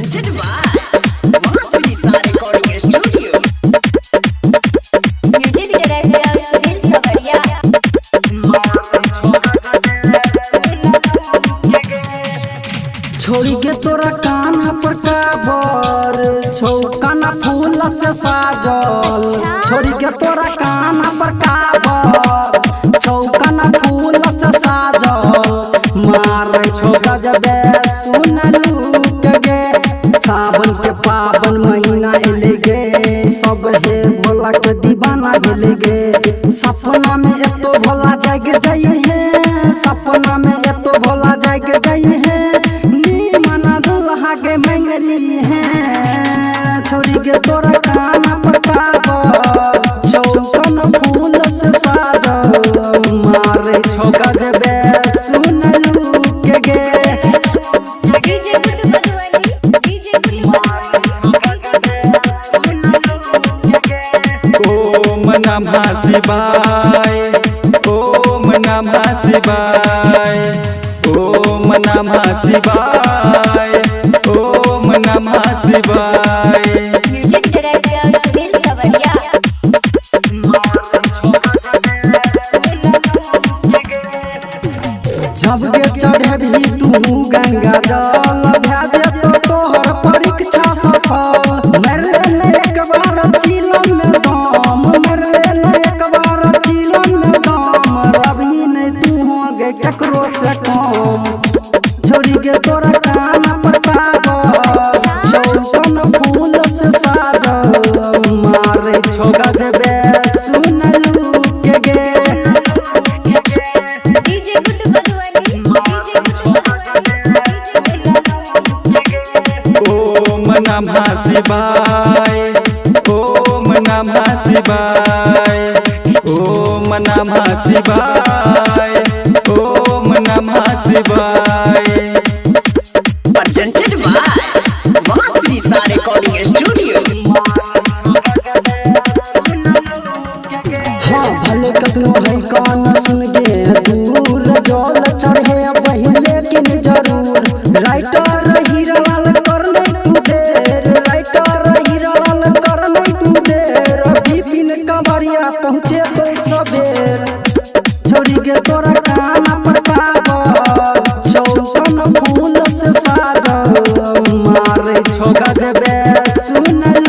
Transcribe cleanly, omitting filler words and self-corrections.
Presented by Vasilisa Recording Studio. Music director Sudhir Sawariya. छोड़ी के तोरा कान्हा पर काबर छौ काना फूल से साजल। छोड़ी के तोरा कान्हा पर काबर छौ काना फूल से साजल। मारे छौ गजबे सुनलू के गे, सावन के पावन महीना एले गे, सब हे भोला के दीवाना भेले गे। सपना में एतो भोला जाग जाइए है, सपना में एतो भोला जाग जाइए है, नी दुल्हा के मंगली है। छोरी के तोरा काना पर काबर चौकन फूल से साजल। मारे छौ गजबे सुनलू के गे। DJ Guddu Madhubani, DJ Guddu Madhubani. Om नमः शिवाय, ओम नमः शिवाय, ओम नमः शिवाय, ओम नमः शिवाय। म्यूजिक डायरेक्टर सुधीर सवरिया। जब के चढ़बी तू गंगा जल, भए जेतौ तोहर परीक्षा सफल। मरले ने एक बार चिलम में दम, मरले ने एक बार चिलम में दम, रभी नहीं तू हो गे ककरो से कम। छोरी के तोरा काना पर काबर चौकन फूल से साजल। मारे छौ गजबे सुनलू के गे। DJ Guddu Madhubani, DJ Guddu Madhubani. Om नमः शिवाय, ओम नमः शिवाय, ओम नमः शिवाय, ओम नमः शिवाय। Presented by Vasilisa Recording Studio. हाँ भले कतनो है कान सुन गे दूर, जल चढ़े पहले लेकिन जरूर। राइटर हीरालाल कर नहीं तू देर, राइटर हीरालाल कर नहीं तू देर, विपिन कंवरिया पहुँचे तो सबेर। छोरी के तोरा काना पर काबर चौकन फूल से साजल। मारे छौ गजबे सुनलू